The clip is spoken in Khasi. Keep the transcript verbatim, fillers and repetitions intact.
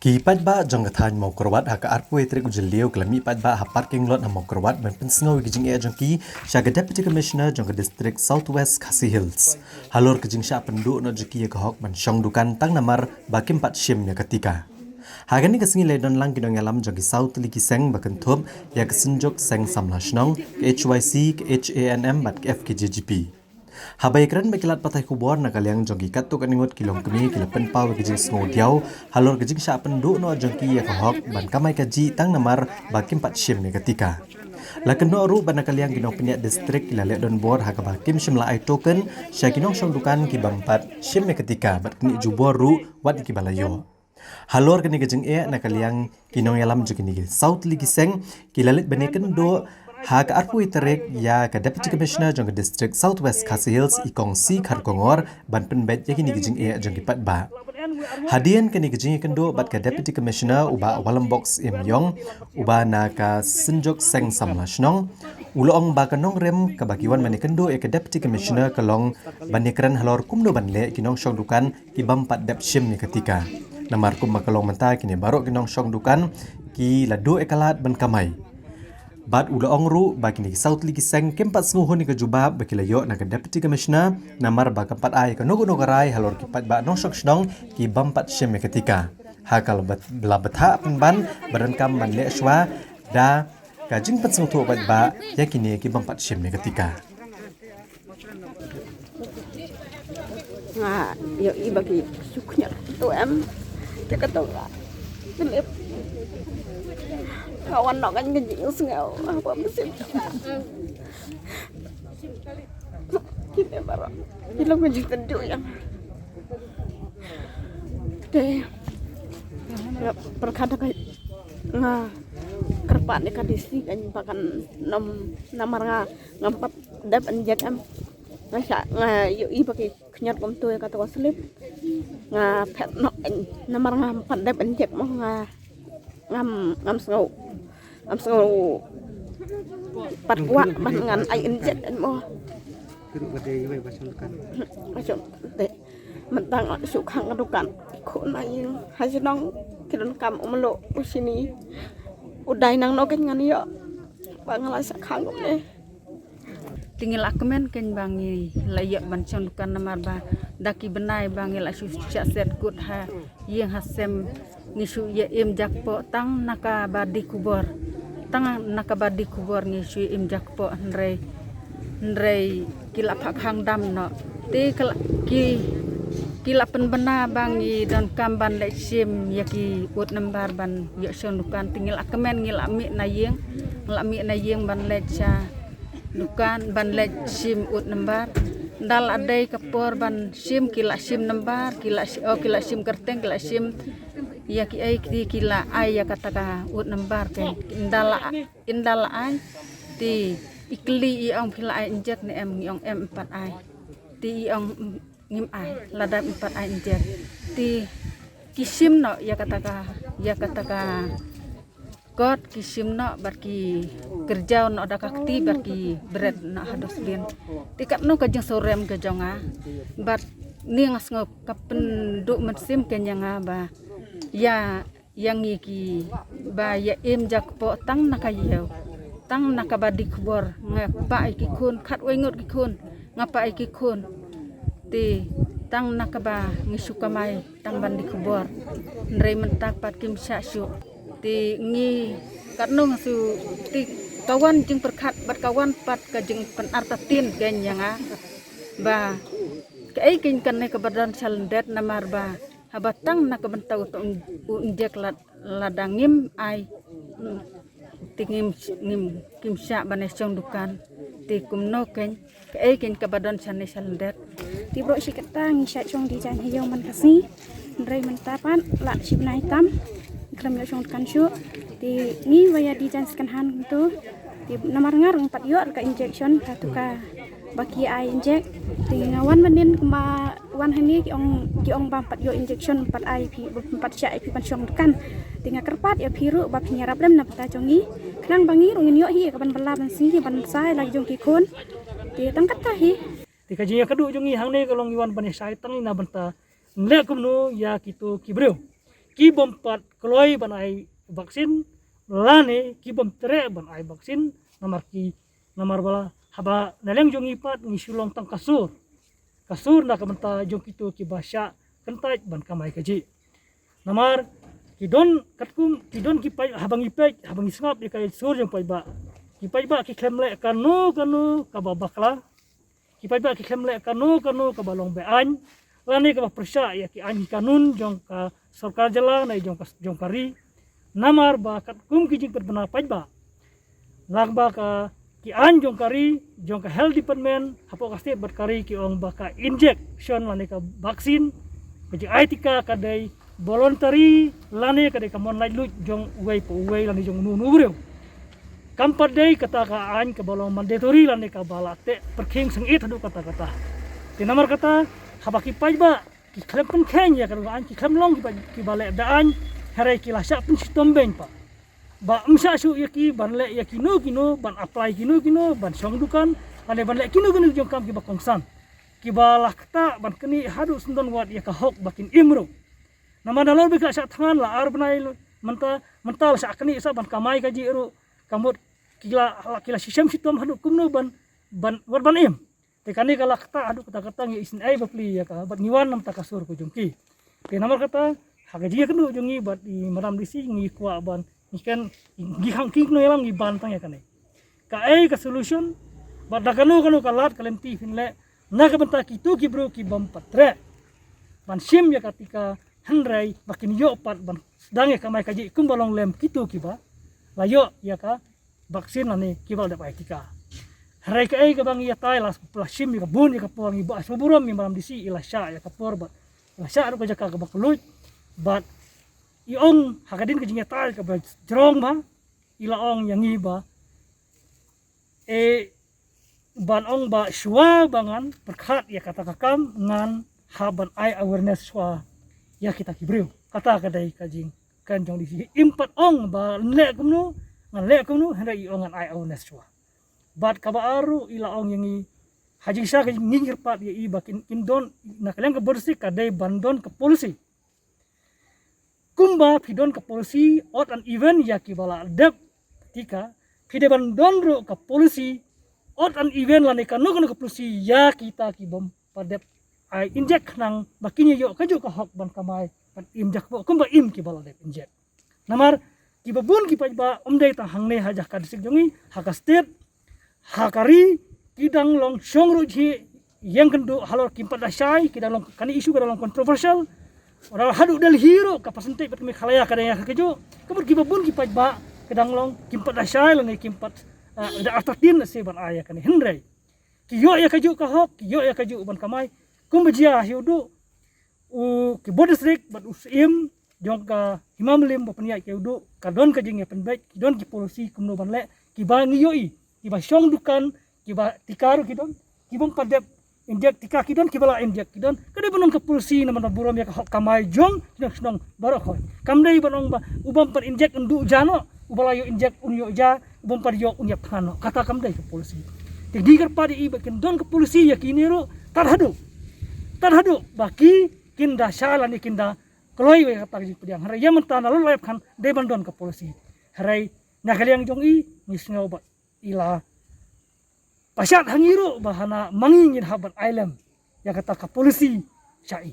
Ki paidbah jong ka thaiñ Mawkyrwat ha ka arphew tarik u Jylliew ki la mih paidbah ha parking lot ha Mawkyrwat ban pynsngew ïa ki jingeh jong ki sha ka Deputy Commissioner jong ka District South West Khasi Hills. Halor ka jingshah pynduh noh jong ki ïa ka hok ban shong dukan tang namar ba kim pat shim ïa ka tika. Ha kane ka sngi la don lang ki nongïalam jong ki saw tylli ki seng ba kynthup ïa ka Synjuk Seng Samla Shnong, ka H Y C, ka H A N M bad ka F K J G P. Haba ïakren bad ki lad pathai khubor na ka liang jong ki katto katne ngut ki longkmie ki la pynpaw ïa ka jingsngewdiaw halor ka jingshah pynduh noh jong ki ïa ka hok ban kamai kajih tang namar ba kim pat shim ïa ka tika. La kynnoh ruh ba na ka liang ki nongpynïaid district ki la leh donbor ha kaba kim shym la ai token sha ki nongshong dukan ki bym pat shim ïa ka tika bad kynnoh jubor ruh wat ïa kiba la ïoh. Halor kane ka jingeh na ka liang ki nongïalam jong kine ki saw tylli ki seng ki la leit ban ïakynduh ha ka arphew tarik ïa ka Deputy Commissioner jong ka District South West Khasi Hills, i Kong C Kharkongor, ban pynbeit ïa kine ki jingeh jong ki paidbah. Hadien kane ka jingïakynduh bad ka Deputy Commissioner, u Bah Walambok Syiem Ïong, uba na ka Synjuk Seng Samla Shnong, u la ong ba ka nongrim kaba ki wan ban ïakynduh ïa ka Deputy Commissioner ka long ban ïakren halor kumno ban leh ki nongshong dukan ki bym pat dep shim ïa ka tika. Namar kumba ka long mynta kine baroh ki nongshong dukan ki la duh ïa ka lad ban kamai. Bad u la ong ruh ba kine ki saw tylli ki seng kim pat sngewhun ïa ka jubab ba ki la ïoh na ka Deputy Commissioner namar ba kam pat ai kano kano ka rai halor ki paidbah nongshong shnong ki bym pat shim ïa ka tika. Ha ka la bthah pynban ba donkam ban leh shuwa da ka jingpynsngewthuh paidbah ïa kine ki bym pat shim ïa ka tika. Nga ïohi ba ki shu khñiot tu em. Te ka tu nga slip. Nga wan noh kan ka jingsngew haba mynsiem. Kine baroh ki long ka jingtynjuh ïa nga. Te nga pyrkhat ka nga kyrpad ïa ka D C kan ba kan nym namar nga ngam pat dep injek em. Nga shah nga ïohi ba ki khñiot kumtu ïa kata ka slip. Nga phet noh namar ngam pat dep injek mo nga ngam ngam sngew ngam sngew pat kwah ban ngan ai injek mo. Ka jong te mynta nga shu khang ka dukan. Ki khun na ïing ha shnong ki donkam u mluh u shini u dai nangno kein ngan ïoh ba nga la shah khang kumne. Te ngi la kmen kein ba ngi la ïoh ban shong dukan namar ba da ki bnai ba ngi la shu shah set kut ha ïing ha sem ngi shu ïa im jakpoh tang na kaba die khubor. Tang na kaba die khubor ngi shu im jakpoh hynrei hynrei ki la phah khang dam noh. Te ki la ki ki la pynbna ba ngi donkam ban leit shim ïa ki ud nambar ban ïoh shong dukan. Te ngi la kmen ngi la mih na ïing ngi la mih na ïing ban leit sha dukan ban leit shim ud nambar. Nda la dei ka por ban shim ki la shim nambar ki la shi- oh ki la shim kyrteng ki la shim ïa ki ai ki ki la ai ïa kata ka ud nambar kein. Nda la nda la ai te i kylli i ong phi la ai injek ne em ngi ong em pat ai. Te i ong ngim ai lada em pat ai injek. Te ki shim noh ïa kata ka ïa kata ka kot ki shim noh bad ki kyrjaw noh da ka kti bad ki bret noh ha dustbin. Te katno ka jingsngewrem ka jong nga bad ni nga sngew ka pynduh mynsiem kein ïa nga ba ïa ïa ngi ki ba ïa im jakpoh tang na ka ïew tang na kaba die khubor nga pah ïa ki khun khatwei ngut ki khun nga pah ïa ki khun. Te tang na kaba ngi shu kamai tang ban die khubor. Hynrei mynta pat kim shah shuh. Te ngi katno nga shu te ka wan jingpyrkhat bad ka wan pat ka jingpynartatien kein ïa nga ba kaei kein kane kaba don shalyndet namar ba haba tang na ka bynta u to u injek lad lada ngim ai. Te ngim ngim kim shah ban ïa shong dukan. Te kumno kein kaei kein kaba don shane shalyndet. Te baroh shi katta ngi shah shong di jaiñ ha ïew man ka sngi. Hynrei mynta pat la shi bnai tam khlem ïoh shong dukan shuh. Te ngi ba ïa di jaiñ second hand kumto. Te namar nga ruh ngam pat ïoh ka injection katu ka ba ki ai injek. Te nga wan mynnin kumba wan hangne ki ong ki ong bam pat ïoh injection pat ai phi bam pat shah ai phi ban shong dukan. Te nga kyrpad ïa phi ruh ba phin ïarap lem na bynta jong ngi khnang ba ngi ruh ngin ïoh hi ka ban bylla ban sngi ban sa ïa la ki jong ki khun. Te tang katta hi. Te ka jingïakynduh jong ngi hangne ka long ngi wan ban ïa shai tang na bynta nleh kumno ïa kito ki briew. ki bym pat kloi ban ai vaccine, lane ki bym treh ban ai vaccine, namar ki, namar ba la, haba na liang jong ngi pat ngi shu long tang ka sur. Ka sur na ka bynta jong kito kiba shah kyntait ban kamai kajih. Namar ki don katkum, ki don ki paid, haba ngi peit, haba ngi sngap ïa ka sur jong paidbah. Ki paidbah ki khlem leh kano kano kaba bakla. Ki paidbah ki khlem leh kano kano kaba long be-aiñ, lane kaba pyrshah ïa ki aiñ ki kanun jong ka sorkar jylla ne jong ka, jong ka ri. Namar ba katkum ki jingpynbna paidbah, lang ba ka, ki aiñ jong ka ri, jong ka health department hapoh ka state bad ka ri ki ong ba ka injection lane ka vaccine, ka jingai tika ka dei voluntary lane ka dei ka mon laitluid jong uwei pa uwei lane jong uno uno u briew. Kam pat dei kata ka aiñ kaba long mandatory lane kaba la teh pyrkhing sngewsih haduh katta katta. Te namar kata, haba ki paidbah ki khlem pynkheiñ ïa ka aiñ, ki khlem long kiba, kiba leh be-aiñ, hynrei ki la shah pynshitom beiñ pat. Ba ym shah shuh ïa ki ban leh ïa kino kino, ban apply kino kino, ban shong dukan, lane ban leh kino kino jong kam kiba kongsan, kiba la ktah ban knieh haduh syndon wat ïa ka hok ba kin im ruh. Namar nalor ba ki la shah thngan la ar bnai mynta, mynta la shah knieh sa ban kamai kajih ruh, ka mut ki la, ki la shishem shitom haduh kumno ban, ban, wat ban im. Te kane ka la ktah haduh katta katta, ngi isynei bapli ïa ka, bad ngi wan namar ka sur ka jong ki. Te namar kata, ha ka jingïakynduh jong ngi bad i Madam D C ngi kwah ban, ngi khein, ngi khang, ngi kynnoh ïalam, ngi ban tang ïa kane. Kaei ka solution, bad da kano kano ka lad ka lynti phin leh na ka bynta kito ki briew ki bym pat treh ban shim ïa ka tika, hynrei ba kin ïoh pat ban sdang ïa ka kamai kajih kumba long lem kito kiba la ïoh ïa ka vaccine lane kiba la dep ai tika. Hynrei kaei kaba ngi ïatai, la, la shim ïa ka bun ïa ka por, ngi ba sngewburom ïa i Madam D C, i la shah ïa ka por bad i la shah ruh ka jaka kaba kylluid, bad i ong ha ka dien ka jingïatai kaba jrong ba, i la ong ïa ngi ba, e, ban ong ba shuwa ba ngan pyrkhat ïa kata ka kam, ngan hap ban ai awareness shuwa ïa kita ki briew. Kata ka dei ka jingkren jong i D C. Im pat ong ba ngan leh kumno, ngan leh kumno, hynrei i ong ngan ai awareness shuwa. Bad kaba ar ruh i la ong ïa ngi, ha jingshisha ka jingkyrpad ïa i ba kin, kin don, na ka liang ka bor sik ka dei ban don ka policy. Kumba phi don ka policy odd and even ïa kiba la dep tika, phi dei ban don ruh ka policy odd and even lane kano kano ka policy ïa kita ki bym pat dep ai injek, khnang ba kin ïoh kajuh ka hok ban kamai, ban im jakpoh kumba im kiba la dep injek. Namar kiba bun ki paidbah, ym dei tang hangne ha jaka district jong ngi, ha ka state, ha ka ri, ki dang long shong ruh jhieh ïeng kynduh halor kim pat da shai, ki dang long, kane issue ka dang long controversial. Ora haduh Delhi ruh ka percentage bad ka Meghalaya ka dang ïa kajuh. Ka mut kiba bun ki paidbah ki dang long kim pat da shai lane kim pat, ah, da artatien lehse ban ai ïa kane. Hynrei ki ïoh ïa kajuh ka hok, ki ïoh ïa kajuh ban kamai. Kumba jia ha u duh u, ki bor district bad u Syiem jong ka Hima Mylliem ba pynïaid ka u duh, ka don ka jingïapynbeit, ki don ki policy kumno ban leh, kiba ngi ïohi, kiba shong dukan, kiba tika ruh ki don, ki bym pat dep injek tika ki don, kiba la injek ki don. Ka dei ban don ka policy namar ban burom ïa ka hok kamai jong ki nong shnong baroh khoit. Kam dei ban ong ba u bym pat injek un duh ja noh, uba la ïoh injek un ïoh ja, u bym pat ïoh un ïap thngan noh. Kata kam dei ka policy. Te ngi kyrpad ïa i ba kin don ka policy ïa kine ruh, tad haduh, tad haduh ba ki kin da shah lane kin da kloi wei kata ka jingpdiang. Hynrei ïa mynta nalor la ïap thngan dei ban don ka policy. Hynrei na ka liang jong i, ngi sngew ba i la pashat ha ngi ruh ba hana ma ngi ngin hap ban ai lem ïa kata ka policy sha i.